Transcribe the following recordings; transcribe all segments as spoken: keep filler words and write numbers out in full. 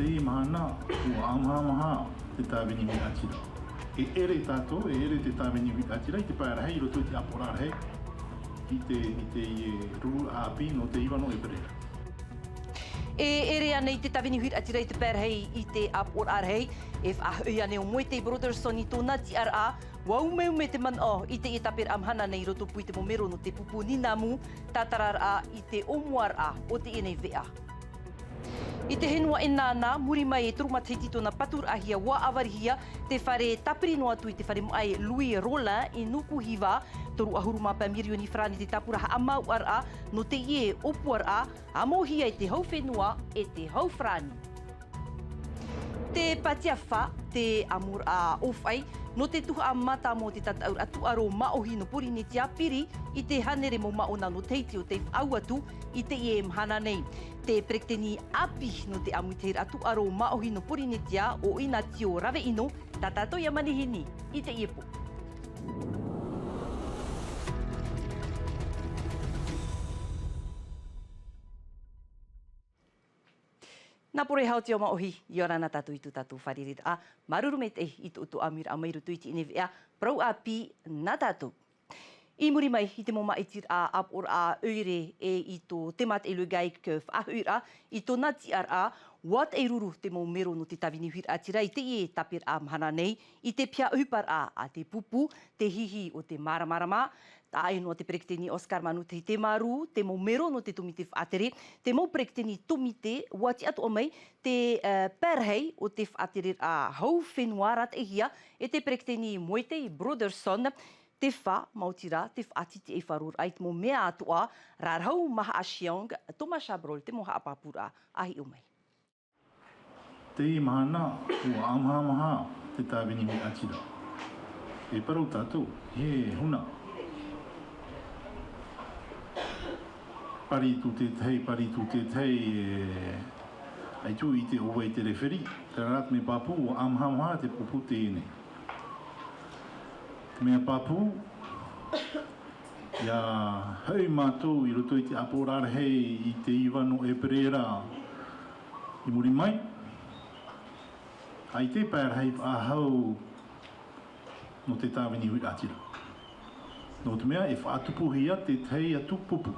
Teie mahana, ʻua ʻamahamaha te tāvini huiraʻatira. E ʻere tātou, e ʻere te tāvini huiraʻatira i te pae rahi i roto i te ʻāpoʻoraʻa rahi i te, i teie rururaʻa ʻāpī nō te iva nō ʻēperēra. E ʻere ānei te tāvini huiraʻatira i te pae rahi i te ʻāpoʻoraʻa rahi? E faʻahoʻi ānei ʻo Moetai Brotherson i tōna tiʻaraʻa, ʻua umeume te manaʻo i teie tāperaʻa mahana nei i roto pū i te mau mero nō te pupu nīnamu, tātararaʻa i te ʻōmuaraʻa o teie nei veʻa. I te henua ʻEnana, muri mai e toru matahiti tōna paturaʻahia, ʻua ʻavarihia te fare tāpiri noa atu i te fare maʻi Louis Rollin i Nukuhiva. Toru ʻahuru mā pae mirioni farāni te tāpura haʻamāuʻaraʻa nō teie ʻōpuaraʻa, ʻāmauhia e te hau fenua e te hau farāni. Te patiafa, te ʻamuraʻa ʻōfaʻi nō te tuhaʻa mātāmua o te tataʻuraʻa tūʻaro māʻohi nō Pōrīnetia, piri i te hānere mau māʻona nō Tahiti ʻo tei faʻaau atu i teie mahana nei. Te peretiteni ʻāpī nō te ʻāmuitahiraʻa tūʻaro māʻohi nō Pōrīnetia, ʻo Inacio Raveʻino, tā tātou ia manihini i teie pō. Nā Poroiha Oti o Māʻohi, ʻia ora na tātou i tō tātou fārereiraʻa. Māuruuru maitaʻi i tō ʻoutou ʻāmuiraʻa mai roto i teie nei veʻa parau ʻāpī nā tātou. I muri mai i te mau māʻitiraʻa ʻāpoʻoraʻa ʻoire e i tō Temateʻi Le Gaic faʻahoʻiraʻa i tōna tiʻaraʻa, ʻua taʻiruru te mau mero nō te tāvini huiraʻatira i teie tāperaʻa mahana nei i te piha ʻohiparaʻa a te pupu, te hihi o te māramarama. Taʻa ʻē noa te peretiteni Oscar Manu Tahitemaru, te mau mero nō te tōmite faʻatere, te mau peretiteni tōmite, ʻua tiʻa atoʻa mai te, eh, pae rahi o te faʻatereraʻa hau fenua rātaʻihia e te peretiteni Moetai Brotherson. Te fā, maoti rā te faʻatitiʻaifaroraʻa i te mau mea atoʻa, rarahu mā haʻa Chiang, Thomas Chabrol te mau haʻapāpūraʻa a hiʻo mai. Teie mahana, ʻua ʻamahamaha te tāvini huiraʻatira. E parau tātou, he huna. Pari tū tētahi, pari tū tētahi, e, ʻaita i ʻite ʻo vai te referi, terā rā te mea pāpū, ʻua ʻamahamaha te pupu teie nei. Te mea pāpū, ʻia hoʻi mātou i roto i te ʻāpoʻoraʻa rahi i te iva nō ʻēperēra i muri mai, ʻaita e pae rahi faʻahou nō te tāvini huiraʻatira. Nō te mea e faʻatupuhia tētahi atu pupu.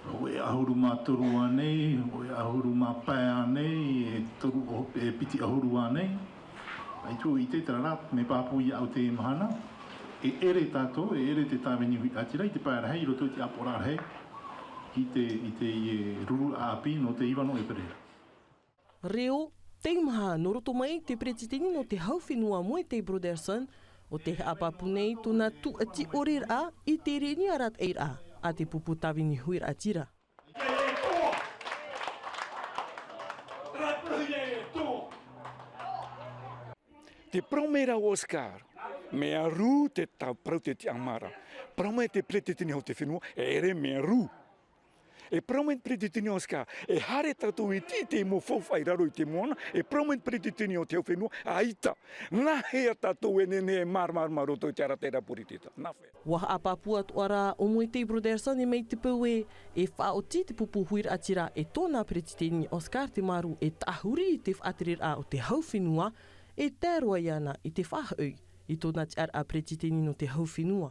ʻOe ʻahuru mā toru ānei, ʻoe ʻahuru mā pae ānei, e toru ʻo-, e piti ʻahuru ānei. ʻAita i ʻite terā rā, mea pāpū ia au teie mahana. E ʻere tātou, e ʻere te tāvini huiraʻatira i te pae rahi i roto i te ʻāpoʻoraʻa rahi i te, i teie rururaʻa ʻāpī nō te iva nō ʻēperēra. Reo, teimaha nō roto mai te peretiteni nō te hau fenua Moetai Brotherson, ʻo tē haʻapāpū nei tōna tūʻati ʻoreraʻa i te rēni a rātaʻiraʻa a te pupu tāvini huiraʻatira. Te parau mai ra Oscar, mea rū te tau parau te tiʻamāraʻa. Parau mai te peretiteni hau te fenua, e ʻere mea rū. E parau mai te peretiteni Oscar, e haere tātou i te, te mau faufaʻa i raro i te moana, e parau mai te peretiteni o te hau fenua, ʻaita. Nā hea tātou e nehenehe e māramarama roto i te arataʻiraʻa poritita? Nā hea? ʻUa haʻapāpū atoʻa rā ʻo Moetai Brotherson e mai te peu ē, e faʻaoti te pupu huiraʻatira e tōna peretiteni Oscar Temaru e tahuri i te faʻatereraʻa o te hau fenua, e tae roa iāna i te faʻahoʻi i tōna tiʻaraʻa peretiteni nō te hau fenua.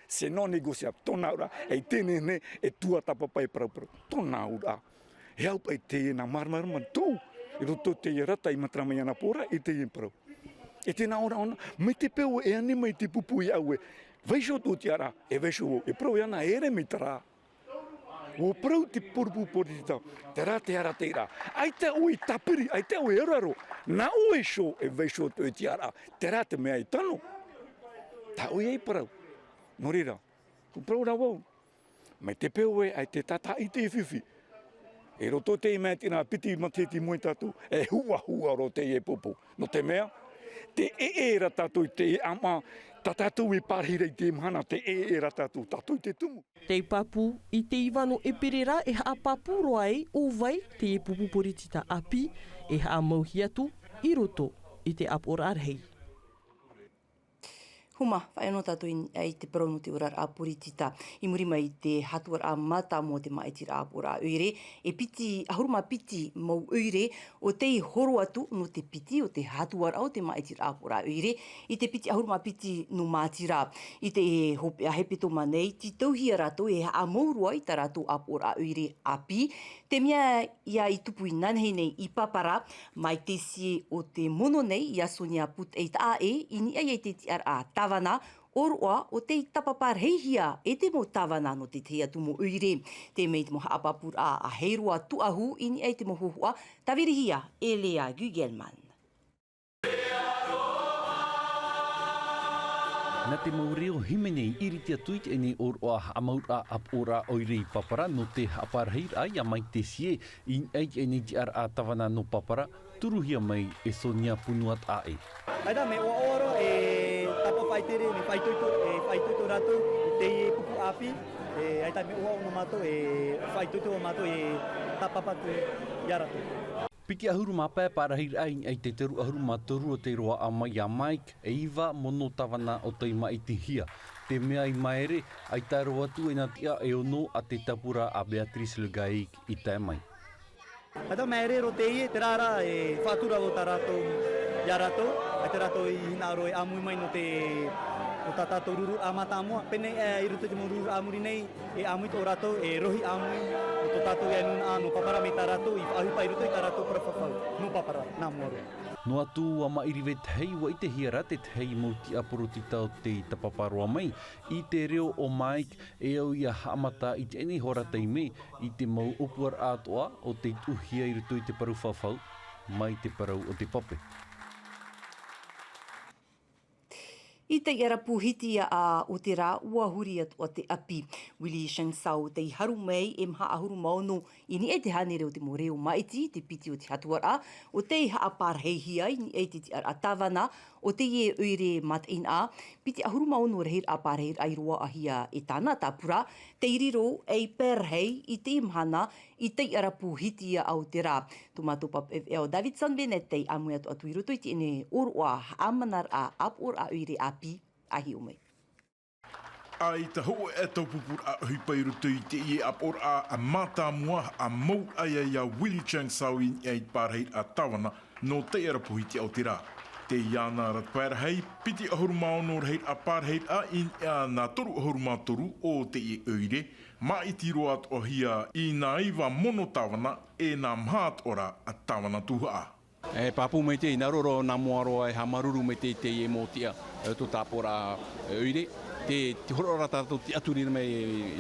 C'est non négociable. Tōna auraʻa, e te nehenehe, e tuatāpapa e parauparau. Tōna auraʻa. E au paʻi teie nā māramarama tō, i roto i teie rata i matara mai ana pō ra, i teie parau. E te nā ora ona, mai te peu e ani mai te pupu ia au ē. Vaiiho tō tiʻaraʻa, e vaiiho vau, e parau iāna e ʻere mai terā. ʻUa parau te pupu poritita, terā te arataʻiraʻa. ʻAita ʻoe i tāpiri, ʻaita ʻoe i raro. Nā ʻoe iho e vaiiho tō tiʻaraʻa. Terā te mea e tano. Tā ʻoe ia i parau. Nō reira, ʻua parau rā vau. Mai te peu ē, ʻaita e tātaʻi te fifi. I roto i te mea tino piti matahiti i mua ia tātou, e huʻahuʻa roa teie pupu. Nō te mea, tē ʻē ra tātou i te ʻāmaʻa, tā tātou e pārahi ra i te mahana, tē ʻē ra tātou, tātou i te tumu. Tei pāpū, i te iva nō ʻēperēra e haʻapāpū roa ai ʻo vai teie pupu poritita ʻāpī, e haʻamauhia atu i roto i te ʻāpoʻoraʻa rahi. Huma, faʻaea noa tātou i niʻa i te parau nō te oraraʻa poritita. I muri mai i te hatuaraʻa mātāmua o te māʻitiraʻa ʻāpoʻoraʻa ʻoire, e piti ʻahuru mā piti mau ʻoire o tei horo atu nō te piti o te hatuaraʻa o te māʻitiraʻa ʻāpoʻoraʻa ʻoire i te piti ʻahuru mā piti nō Māti ra. I te hopeʻa hepetoma nei, tītauhia rātou e haʻamau roa i tā rātou ʻāpoʻoraʻa ʻoire ʻāpī, te mea ia i tupu inanahi nei i Papara, mai te tiʻa o te mono nei ia Sonia Put ei taʻa ʻē, i niʻa i te tiʻaraʻa tāvana, ʻōroʻa o tei tāpapa rahi hia e te mau tāvana nō te tahi atu mau ʻoire. Te mea i te mau haʻapāpūraʻa a Heiroa Tuʻahu i niʻa i te mau hōhoʻa, tāvirihia e Lea Gugelman. Nā te mau reo hīmene i ʻiriti atu i teie nei ʻōroʻa haʻamauraʻa ʻāpoʻoraʻa ʻoire i Papara nō te haʻapārahiraʻa ia mai te tiʻa i niʻa i teie nei tiʻaraʻa tāvana nō Papara, turuhia mai e Sonia Punua taʻa ʻē. ʻAita mea ʻoaʻoa roa e tāpapa faʻatere, mea faʻaitoito, e faʻaitoito rātou i teie pupu ʻāpī, e ʻaita mea ʻoaʻoa nō mātou e faʻaitoito mātou e tāpapa atu ia rātou. Piti ʻahuru mā pae pārahiraʻa i niʻa i te toru ʻahuru mā toru o tei roaʻa mai ia Mike, e iva mono tāvana o tei māʻitihia. Te mea i maere, ʻaita roa atu e nā tiʻa e ono a te tāpura a Beatrice Le Gaig i tae mai. ʻAita mea e riro teie, terā rā e faʻatura o tā rātou, ia rātou, ʻaita rātou i hinaʻaro e ʻāmui mai nō te, nō tā tātou rururaʻa mātāmua, pēnei aʻe i roto i te mau rururaʻa a muri nei, e ʻāmui tō rātou, e rohi ʻāmui, nō tō tātou e nūnaʻa nō Papara mai tā rātou, i faʻaʻohipa i roto i tā rātou parau fafau, nō Papara, nā mua roa. Noa atu ua maʻiri vetahi, ua ʻitehia rā te tahi mau tiʻa poritita o tei tāpapa roa mai, i te reo o Mike, e au ia haʻamata i teie nei hora taime, i te mau ʻōpuaraʻa atoʻa o tei tuʻuhia i roto i te parau fafau, mai te parau o te pape. I te ʻarapu hitiaʻa o te rā, ua huri atoʻa te ʻāpī. Willy Chang-sao tei haru mai e maha ʻahuru mā ono i niʻa i te hānere o te mau reo māʻiti, te piti o te hatuaraʻa, o tei haʻapārahihia i niʻa i te tiʻaraʻa tāvana o teie ʻoire mataʻeinaʻa, piti ʻahuru mā ono rahiraʻa pārahiraʻa i roaʻahia e tāna tāpura, tei riro ei pae rahi i teie mahana i te ʻarapu hitiaʻa o te rā. Tō mātou pāpaʻi veʻa ʻo Davidson Bennett tei ʻāmui atu atu i roto i teie nei ʻōroʻa haʻamanaraʻa ʻāpoʻoraʻa ʻoire ʻāpī, a hiʻo mai. ʻAita hōʻē atu pupuraʻa ʻohipa i roto i teie ʻāpoʻoraʻa mātāmua, haʻamau aʻe ia Willy Chang-sao i niʻa i te pārahiraʻa tāvana nō te ʻarapu hitiaʻa o te rā. Tei iāna rā te pae rahi, piti ʻahuru mā ono rahiraʻa pārahiraʻa i niʻa nā toru ʻahuru mā toru o teie ʻoire, māʻiti roa atoʻahia i nā iva mono tāvana e nā maha atoʻa rā tāvana tuhaʻa. E pāpū maitaʻi, nā roro nā mua roa e haʻamāuruuru maitaʻi i teie mau tiʻa, e tō tāpoʻoraʻa ʻoire, te, te hōroʻa ra tā rātou tiʻaturi mai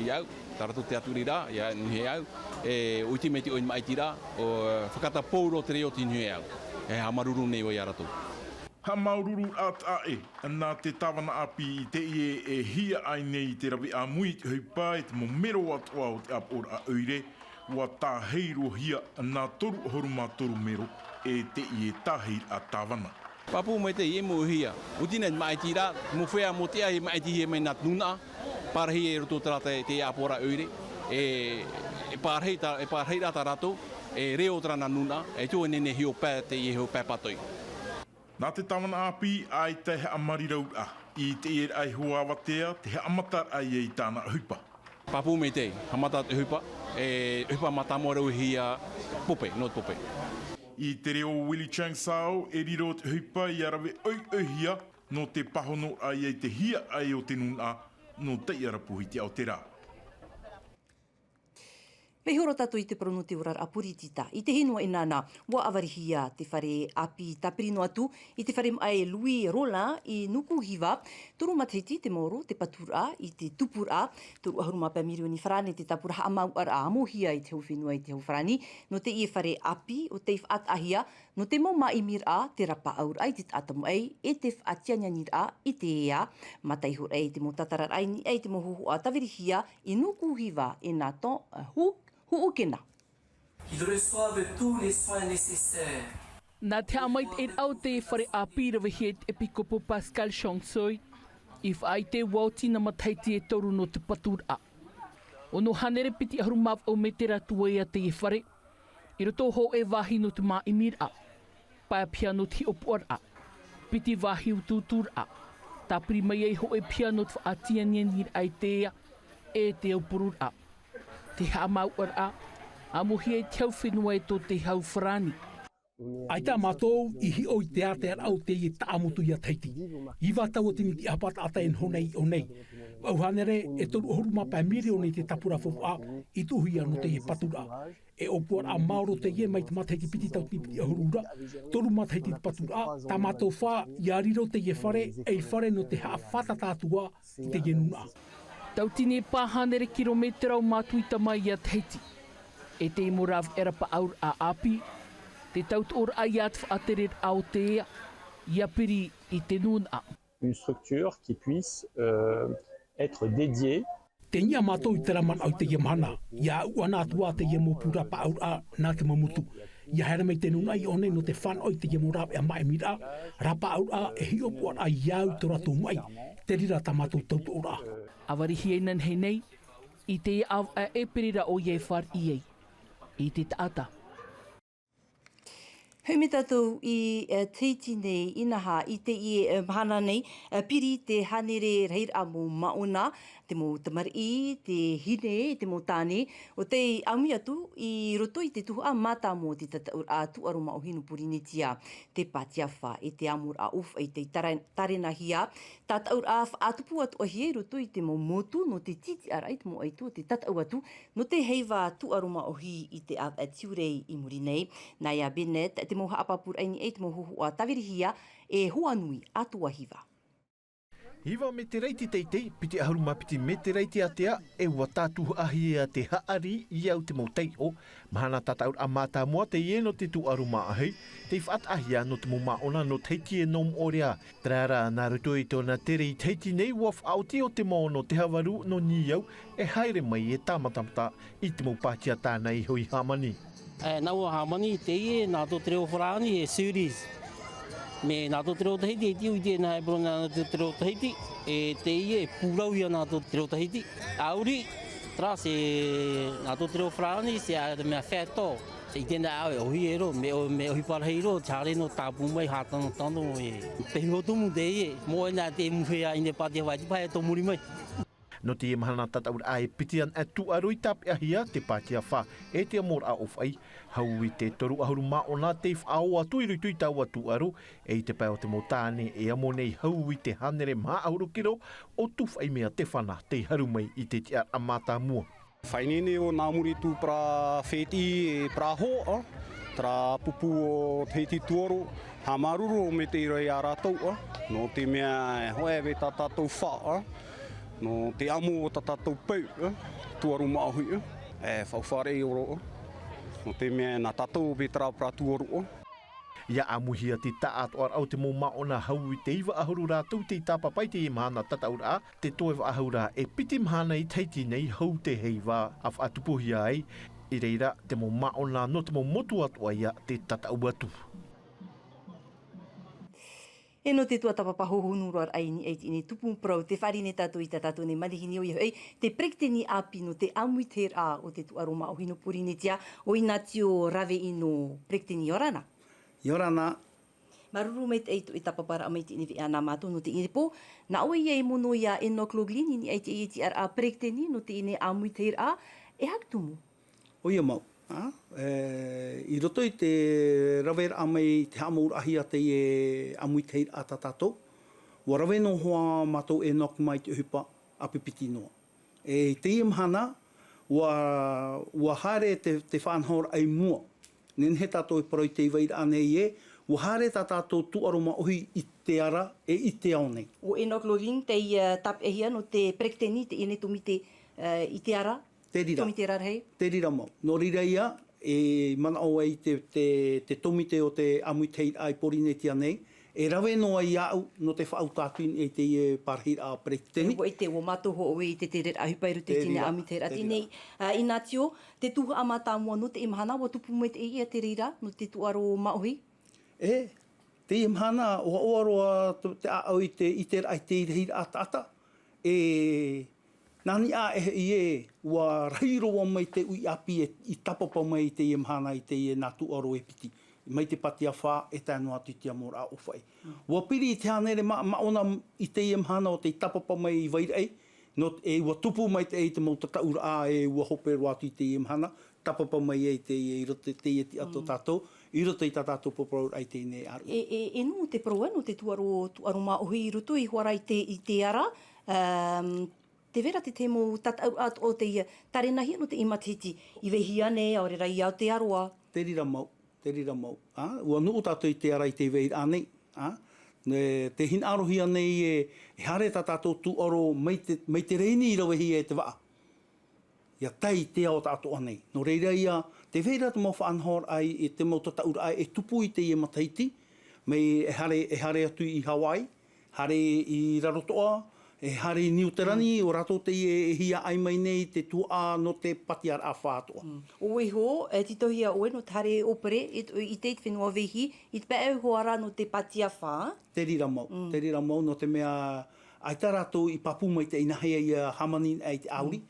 i au, tā rātou tiʻaturi ra, ia Niuheau, e ʻua ʻite maitaʻi ʻoe i te māʻitiraʻa, ʻo, e, fakaata pauroa te reo o te Niuheau, e haʻamāuruuru nei vau ia rātou. Haʻamāuruuru atoʻa ē, nā te tāvana ʻāpī i teie e hiaʻai nei i te rave ʻāmui i te ʻohipa e te mau mero atoʻa o te ʻāpoʻoraʻa ʻoire, ʻua tāheirohia nā toru ʻahuru mā toru mero e teie tāheiraʻa tāvana. Pāpū maitaʻi, e mōhia, ʻua ʻite nei māʻitiraʻa, mau feiā mau tiʻa e māʻitihia mai nā te nūnaʻa, pārahi i roto terā te, te ʻāpoʻoraʻa ʻoire, e, e pārahi tā, e pārahi rā tā rātou, e reo terā nā nūnaʻa, e tō ʻoe nei e hiʻo pae, teie hiʻo pae pātoi. Nā te tāvana ʻāpī, ʻaita e haʻamarirau ra, i teie ra iho avatea, te haʻamataraʻa ia i tāna ʻohipa. Pāpū maitaʻi, haʻamata te ʻohipa, e ʻohipa mātāmua rauhia Pope, nō te Pope. I te reo o Willy Chang-sao, e riro te ʻohipa ia rave ʻoiʻoihia, nō te pāhonoraʻa ia i te hiaʻai o te nūnaʻa, nō teie ʻarapu hitiaʻa o te rā. Vaiiho roa tātou i te parau nō te oraraʻa poritita. I te hinu a ʻEnana, ʻua ʻavarihia te fare ʻāpī tāpiri noa atu, i te fare maʻi Louis Rollin i Nukuhiva, toru matahiti te maoro, te paturaʻa, i te tupuraʻa, toru ʻahuru mā pae mirioni farāne te tāpura haʻamāuʻaraʻa ʻāmohia i te hau fenua, i te hau farāni, nō teie fare ʻāpī ʻo tei faʻataʻahia, nō te mau māʻimiraʻa, te rapaʻauraʻa i te taʻata maʻi, e te faʻatianianiraʻa i te ea, mata iho rā i te mau tātararaʻa i niʻa i te mau hōhoʻa tāvirihia i Nukuhiva e nā Nathan, uh, Hu-, Huʻukena. Qu'ils reçoivent tous les soins nécessaires. Nā te haʻamaitaʻiraʻa o te fare ʻāpī ravehia e te ʻepikopo Pascal Chang-soi, i faʻaʻite ʻua oti nā matahiti e toru nō te paturaʻa. Ono hānere piti ʻahuru mā vaʻu mētera tuai a teie fare, i roto hōʻē vāhi nō te māʻimiraʻa, pae piha nō te hiʻopoʻaraʻa, piti vāhi utuuturaʻa, Tāpiri mai ai hoʻi piha nō te faʻatianianiraʻa i te ea e te aupururaʻa. Te haʻamāuʻaraʻa, ʻamuhia i te hau fenua e tō te hau farāni. ʻAita mātou i hiʻo i te ātearaʻa o teie taʻamotu iā Tahiti. Iva tauatini tiʻahapa taʻata e noho nei i ʻō nei. Vaʻu hānere e toru ʻahuru mā pae mirioni te tāpura faufaʻa i tuʻuhia nō teie paturaʻa. E ʻōpuaraʻa maoro teie mai te matahiti piti tauatini piti ʻahuru ra, toru matahiti te paturaʻa, tā mātou fā, ʻia riro teie fare, ei fare nō te haʻafātata atu ā i teie nūnaʻa. Tauatini e pā hānere kirometera o Matuita mai iā Tahiti. E te mau rāveʻa rapaʻauraʻa ʻāpī, te tautoʻoraʻa iā te faʻatereraʻa o te ea, ʻia piri i te nūnaʻa. Une structure qui puisse, euh, être dédiée. Tei niʻa mātou i terā manaʻo i teie mahana, ʻia ʻuʻana atu ā teie mau pū rapaʻauraʻa nā te mau motu. ʻIa haere mai te nūnaʻa i ʻō nei nō te fānaʻo i teie mau rāveʻa māʻimiraʻa, rapaʻauraʻa e hiʻopoʻaraʻa i au i tō rātou maʻi, te reira tā mātou tautoʻoraʻa. ʻA varihia inanahi nei, i teie ʻāvaʻe e piri ra ʻoia e fāriʻi ai i te taʻata. Hei mai tātou i, eh, Tahiti nei, inaha, i teie, eh, mahana nei, eh, piri te hānere rahiraʻa mau māʻona, te mau tamariʻi, te hine, te mau tāne, ʻo tei ʻāmui atu i roto i te tuhaʻa mātāmua o te tataʻuraʻa tūʻaro māʻohi nō Pōrīnetia, te Pātiafa, e te ʻāmoraʻa ʻōfaʻi tei tara-, tārenahia, tataʻuraʻa faʻatupu atoʻa hia i roto i te mau motu nō te tītiʻaraʻa i te mau ʻaito o te tataʻu atu, nō te heiva tūʻaro māʻohi i te ʻāvaʻe tiurai i muri nei. Nā ia Bennett, te mau haʻapāpūraʻa i niʻa i te mau hōhoʻa tāvirihia e hoa nui atoʻa hiva. Hiva meteraiti teitei, piti ʻahuru mā piti meteraiti ātea, e ua tātuhaʻahia te haʻari i au te mau taiʻo. Mahana tataʻuraʻa mātāmua teie nō te tūʻaro māʻohi, tei faʻataʻahia nō te mau māʻona nō Tahiti e nō Moʻorea. Terā rā, nā roto i tōna tere i Tahiti nei, ua faʻaoti ʻo te mau nō te havaru nō Niau, e haere mai e tāmatamata i te mau pātia tāna iho i hāmani. E, nā ʻua hāmani teie, nā tō te reo farāni, e series. Mea nā tō te reo Tahiti, e tiʻu i te nā e poro nā tō te reo Tahiti, e teie, e pūrau ia nā tō te reo Tahiti. ʻAuri, terā se, nā tō te reo farāni, se ā te mea feto. I tēnā ʻāvaʻe ʻohi e rō, mea ʻo-, mea ʻohipa rahi rō, te haere nō tāpū mai, hātanotano, e. Pehu o tumu teie, mō ena te muhe a ine pātia vai, te pae tō muri mai. Nō teie mahana tataʻuraʻa e piti ana e tūʻaro i tāpeʻahia te Pātiafa e te ʻāmoraʻa ʻōfaʻi, hau i te toru ʻahuru māʻona tei faʻaō atu i roto i taua tūʻaro, e i te pae o te mau tāne e amo nei hau i te hānere maha ʻahuru kiro o tūfaʻi mea tefana tei haru mai i te tiʻaraʻa mātāmua. Faʻaineine o nā muri tū parau fētiʻi e parau hō, ā, terā pupu o Tahiti tuʻaro, haʻamāuruuru mai te reira iā rātou, ā, nō te mea e hōʻē vau tā tātou fā, ā, nō te amo o tā tātou peu, ā, tuʻaro māʻohi, ā, e faʻaʻore ʻore, ā, nō te mea nā tātou vau terā parau tuʻaro, ā. ʻIa ʻāmuihia te taʻatoʻaraʻa o te mau māʻona hau i te iva ʻahuru rātou tei tāpapa i teie mahana tataʻuraʻa, te toe vaʻa hau rā e piti mahana i Tahiti nei hau te heiva ʻa faʻatupuhia ai, i reira te mau māʻona nō te mau motu atoʻa ia tei tataʻu atu. E nō te tuatāpapa hōhonu roa raʻa i niʻa i teie nei tupu parau, tē fāriʻi nei tātou i tā tātou nei manihini, ʻoia hoʻi te peretiteni ʻāpī nō te ʻāmuitahiraʻa o te tūʻaro māʻohi nō Pōrīnetia, ʻo Inacio Raveʻino. Peretiteni, ʻia ora na. ʻIa ora na. Māuruuru maitaʻi i tō tāpaparaʻa mai i teie nei veʻa nā mātou nō teie nei pō. Nā ʻoe ia e mono ia Enoch Laughlin i niʻa i teie tiʻaraʻa peretiteni nō teie nei ʻāmuitahiraʻa, e aha te tumu? ʻOia mau, ā, e, i roto i te raveraʻa mai, te haʻamauraʻahia teie ʻāmuitahiraʻa tā tātou, ʻua rave noa hoʻi mātou Enoch mai te ʻohipa ʻāpipiti noa. E, i teie mahana, ʻua, ʻua haere te, te faʻanahoraʻa i mua. Nehenehe tātou e parau i te vairaʻa nei ē, ʻua haere tā tātou tūʻaro māʻohi i te ara, e i te ao nei. ʻO Enoch Laughlin tei, ā, tāpeʻahia nō te peretiteni i teie nei tōmite, ā, i te ara, Te reira. Tōmite rarahi. Te reira mau. Nō reira ia, e manaʻo ai te, te, te tōmite o te ʻāmuitahiraʻa i Pōrīnetia nei, e rave noa iāʻu nō te faʻaʻuta atu i niʻa i teie parahiraʻa peretiteni. E, ʻua ʻite, ʻua mātau hoʻi i te tereraʻa ʻohipa i roto i teie nei ʻāmuitahiraʻa. Te reira. Teie nei, ā, Inacio, te tuhaʻa mātāmua nō teie mahana, ʻua tupu maitaʻi ia te reira, nō te tūʻaro māʻohi? E, teie mahana, ʻoaʻoa roa te, te ʻāʻau i te, i te raʻa, i te rahiraʻa taʻata. E, nā niʻa e hoʻi ē, ʻua rahi roa mai te uʻi ʻāpī e, i tāpapa mai i teie mahana i teie nā tūʻaro e piti. mai te pātia fā, e tae noa atu i te amoraʻa ʻōfaʻi. Ua piri i te hānere ma-, māʻona i teie mahana o tei tāpapa mai i Vairaʻi, nō, e ua tupu mai te, i te mau tataʻuraʻa, e ua hope roa atu i teie mahana, tāpapa mai ai teie i roto i teie tiʻa tō tātou, i roto i tā tātou paraparauraʻa i teie nei ʻāruʻa. E, e, e nō te parau ā, nō te tūʻaro, tūʻaro māʻohi i roto i hōʻē ra i te, i te ara, um, tē vai ra te, te mau tataʻuraʻa atoʻa o teie, tārena hia nō teie matahiti, i vaiiho ānei, ʻaore rā i ao te aroā. Te reira mau, te reira mau. Ā, ua nuʻu tātou i te ara i te vairaʻa nei, ā. Nē, tē hinaʻarohia nei e, e haere tā tātou tūʻaro mai te, mai te rēni i ravehia e te vaʻa. ʻIa tae i te ao tāʻatoʻa nei. Nō reira ïa, tē vai ra te mau faʻanahoraʻa i, i te mau tataʻuraʻa e tupu i teie matahiti, mai e haere, e haere atu i Hawaii, haere i Rarotoʻa, e haere i Niu Terani, ʻo rātou teie e hiaʻai mai nei te tuhaʻa nō te pātiaraʻa fā atoʻa. Mm. ʻO vaiiho, e tītauhia ʻoe nō te haere ʻōpere, e, i te, i te fenua Vaiiho, i te pae hoʻi ra nō te pātia fā. Te reira mau, te reira mau, nō te mea, ʻaita rātou i pāpū maitaʻi nāhea ʻia hāmani ai te ʻāuri,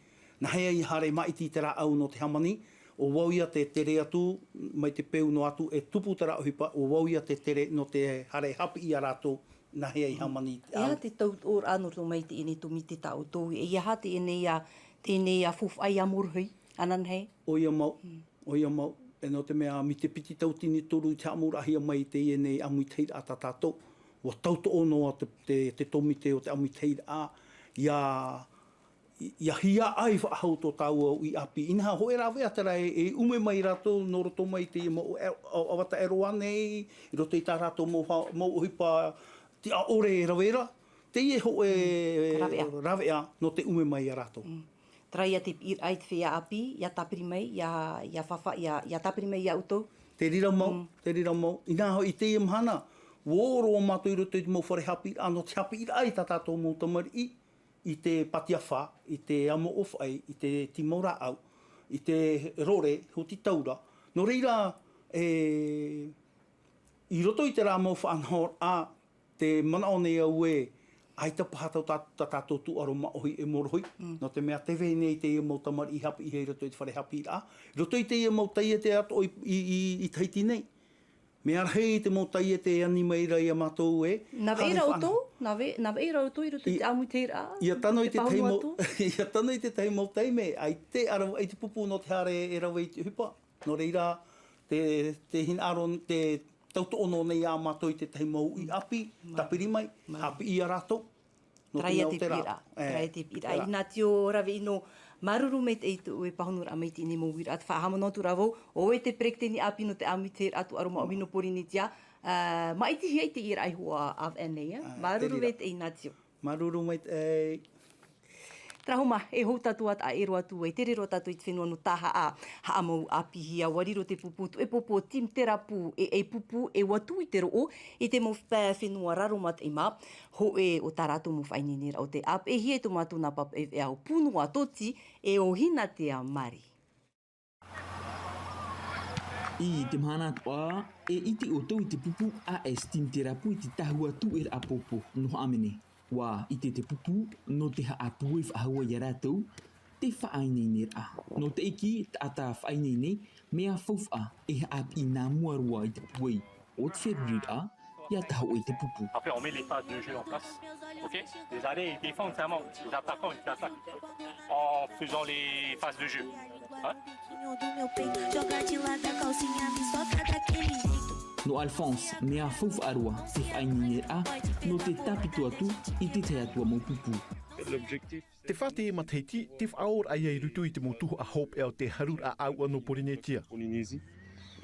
nāhea ʻia haere maʻiti i te rāʻau nō te hāmani, ʻo vau ïa tē tere atu, mai te peu noa atu, e tupu terā ʻohipa, ʻo vau ïa tē tere nō te haere haʻapiʻi ia rātou, nāhea i hāmani i te ʻāuri. E aha te tautoʻoraʻa nō roto mai i teie nei tōmite tā ʻoutou, e aha teie nei ā, teie nei ā faufaʻa ʻia mōrohi, ananahi? ʻOia mau, ʻoia mau. E nō te mea, mai te piti tauatini toru i te haʻamouraʻahia mai i teie nei ʻāmuitahiraʻa tā tātou, ua tautoʻo noa te, te, te tōmite o te ʻāmuitahiraʻa, ʻia, ʻia hiaʻai faʻahou tō tāua uʻi ʻāpī. Inaha hōʻē rāveʻa terā e, e ʻume mai rātou nō roto mai i teie mau, e, ʻa, ʻavataʻeroa nei, i roto i tā rātou mau ha-, mau ʻohipa tiʻa ʻore e rave ra, teie hōʻē rāveʻa. Rāveʻa nō te ʻume mai ia rātou. Mm. Terā ïa te piʻiraʻa i te feiā ʻāpī, ʻia tāpiri mai, ʻia, ʻia fafa-, ʻia, ʻia tāpiri mai ia ʻoutou. Te reira mau, te reira mau. Inaha hoʻi i teie mahana, ua ō roa mātou i roto i te mau fare haʻapiʻiraʻa, nō te haʻapiʻiraʻa i tā tātou mau tamariʻi, i te pātia fā, i te amo ʻōfaʻi, i te tīmau rāʻau, i te rore, huti taura. Nō reira, e, i roto i terā mau faʻanahoraʻa, tē manaʻo nei au ē, ʻaita paha tā tā, tā tātou tūʻaro māʻohi e mōrohi, nō te mea tē vai nei teie mau tamariʻi haʻapiʻihia i roto i te fare haʻapiʻiraʻa, i roto i teie mau taiete atoʻa i, i, i, i Tahiti nei. Mea rahi te mau taiete e ani mai ra ia mātou ē. Nā vai ra ʻoutou, nā vai, nā vai ra ʻoutou i roto i te ʻāmuitahiraʻa, ʻia tano i te tahi mau, ʻia tano i te tahi mau taime, ʻaita e ʻaravaʻi te pupu nō te haere e rave i te ʻohipa. Nō reira, tē, tē hinaʻaro, tē tautoʻo noa nei ā mātou i te tahi mau uʻi ʻāpī, tāpiri mai, haʻapiʻi ia rātou. Terā ïa te piʻiraʻa, terā ïa te piʻiraʻa. Ignatio Raveʻino, māuruuru maitaʻi i tō ʻoe pāhonoraʻa mai i teie nei mau uiraʻa, tē faʻahaʻamanaʻo atu ra vau, ʻo ʻoe te peretiteni ʻāpī nō te ʻāmuitahiraʻa tūʻaro māʻohi nō Pōrīnetia, ā, maʻitihia i teie ʻīraʻa iho ā, ʻāvaʻe nei, ā? Māuruuru maitaʻi Ignatio. Māuruuru maitaʻi. Terā hoʻi mā, e hou tātou ā taʻa ʻē roa atu ai, tere roa tātou i te fenua nō Tahaʻa, haʻamau ʻāpīhia, ʻua riro te pupu, tuʻepōpō Team Terapu, e, e pupu, e ua tū i te roʻo, i te mau pae fenua raro mataʻi mā, hōʻē o tā rātou mau faʻaineineraʻa ʻo tē ʻāpeʻehia e tō mātou nā pāpaʻi veʻa ʻo Pūnoa Toti, e ʻo Hinatea Mari. I te mahana atoʻa, e ʻite ʻoutou i te pupu A S Team Terapu i te tahua tūʻeraʻa pōpō nō Haʻamene. ʻUa ʻite te pupu, nō te haʻapūai faʻahou ia rātou, te faʻaineineraʻa. Nō teie taʻata faʻaineine, mea faufaʻa e haʻapiʻi nā mua roa i te pūai o te feruriraʻa, ʻia tae hoʻi te pupu. Après, on met les phases de jeu en place. Ok ? Les arrières, ils défendent seulement. Les attaquants, ils attaquent. En faisant les phases de jeu. Hein ? Nō Alphonse, mea faufaʻa roa te faʻaineineraʻa, nō te tāpiti atu i te tahi atu mau pupu. Te fā teie matahiti, te faʻaora ia i roto i te mau tuhaʻa hopeʻa o te haruraʻa ʻāuʻa nō Pōrīnetia.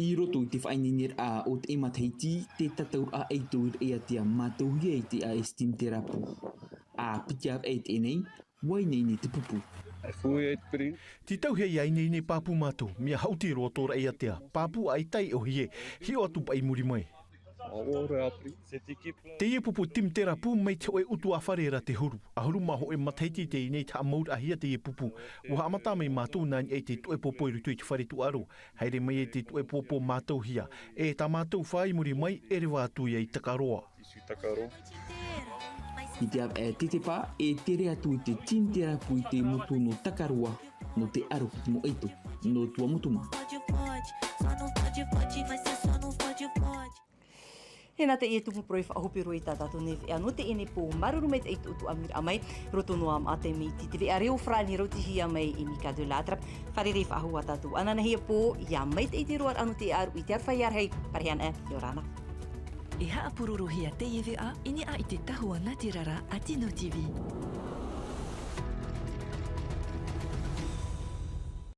I roto i te faʻaineineraʻa o teie matahiti, te tataʻuraʻa ʻaita i raʻiātea mātauhia e te A S Team Terapu. ʻA piti ʻāvaʻe teie nei, ʻua ineine te pupu. Tītauhia ʻia ineine pāpū mātou, mea haʻuti roa tō raʻiātea, pāpū ʻaita e ʻōhie, hiʻo atu paʻi i muri mai. Teie pupu Team Terapu mai te hōʻē ʻutuāfare ra te huru. ʻAhuru mā hōʻē matahiti teie nei tē haʻamauraʻahia teie pupu. ʻUa haʻamata mai mātou nā niʻa i te tuʻepōpō i roto i te fare tūʻaro. Haere mai ai te tuʻepōpō mātauhia. E tā mātou fā i muri mai, e reva atu ia i Takaroa. I te ʻāvaʻe tetepa, e tere atu i te Team Terapu i te motu nō Takaroa, nō te aro ki te mau ʻaito, nō Tuamotu mā. Pode, pode, só não pode, pode, vai ser só não pode, Tēnā teie tumu parau e faʻahope roa i tā tātou nei veʻa nō teie nei pō, māuruuru maitaʻi i tō ʻoutou ʻāmuiraʻa mai, roto noa mā te mea i te veʻa reo farāni rautihia mai e Mika de Lattre. Fārerei faʻahou ā tātou ananahi e pō, ʻia maitaʻi te roaraʻa nō te ʻāruʻi i te aroha ʻia rahi, Parihana, ʻia ora na. E haʻapurorohia teie veʻa i niʻa i te tahua nā te rara a Tino T V.